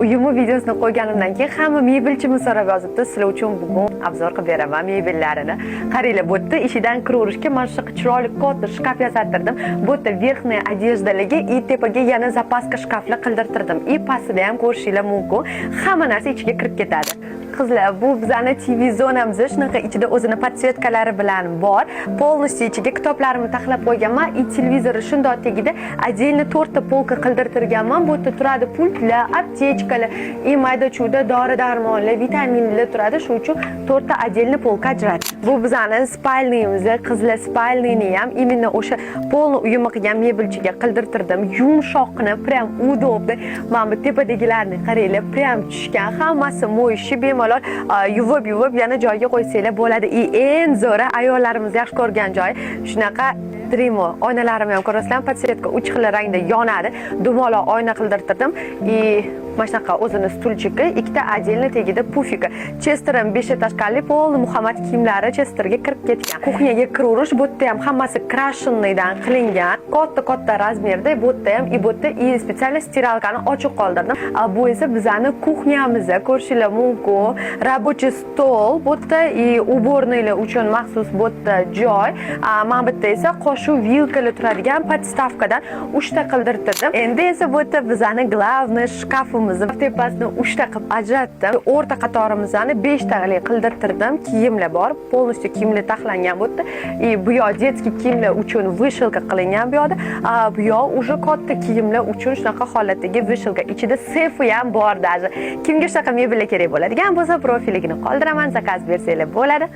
Uyimni videosini qo'yganimdan keyin hamma mebelchimi so'rab yozibdi. Sizlar uchun bugun обзор qilib beraman mebellarini. Qaranglar, bu yerda eshidan kiraverishga mana shunaqa chiroyli katta shkaf yasattirdim. Bu yerda верхняя одежда larga и tepaga yana запаска shkaflar qildirtirdim. И pastida ham ko'rishinglar mumkin. Hamma narsa ichiga kirib ketadi. Qizlar, bu bizani TV zonamiz, shunaqa ichida o'zini подсветка lari bilan bor. Полностью ichiga kitoblarimni taxlab qo'yganman и televizori shundoq tagida отдельно to'rtta polka qildirtirganman. Bu yerda turadi pultlar, аптечка lar и mayda chuyda dori darmonlar, vitaminlar turadi. Shu uchun to'rtta отдельно polka ajratdim. Bu bizani спальный miz, qizlar, спальный ni ham именно o'sha полный uyimni qilgan mebelchiga qildirtirdim. Yumshoqni, прям удобный. Mana bu tepadagilarni qaranglar, прям tushgan. Hammasi моющий, bemalol yuvib yuvib yana joyiga qo'ysanglar bo'ladi. И eng zo'ri, ayollarimiz yaxshi ko'rgan joyi shunaqa trimo oynalarimni ham ko'rasizlar, подсветка uch xil rangda yonadi. Dumaloq oyna qildirtirdim и mana shunaqa o'zini стульчик i, ikkita отдельно tagida пуфик i. Chesterim бесэтажка li, полный Muhammad kiyimlari Chesterga kirib ketgan. Кухня ga kiraverish, bu yerda ham hammasi крашеный dan qilingan. Katta katta razmerda bu yerda ham и bu yerda и специально стиралка ni ochiq qoldirdim. Bu esa bizani кухня miz, ko'rishinglar mumkin. Рабочий stol bu yerda и уборный lar uchun maxsus bu yerda joy. Mana bu yerda esa qoshiq, vilkalar turadigan подставка dan uchta qildirtirdim. Endi esa bu yerda bizani главный shkafimiz, tepasini uchta qilib ajratdim. O'rta qatorimizni beshtalik qildirtirdim. Kiyimlar bor, полностью kiyimlar taxlangan bu yerda. И bu yoq детский kiyimlar uchun вешалка qilingan bu yoqda. Bu yoq уже katta kiyimlar uchun shunaqa holatdagi вешалка. Ichida sefi ham bor даже. Kimga shunaqa mebellar kerak bo'ladigan bo'lsa, profiligini qoldiraman, заказ bersanglar bo'ladi.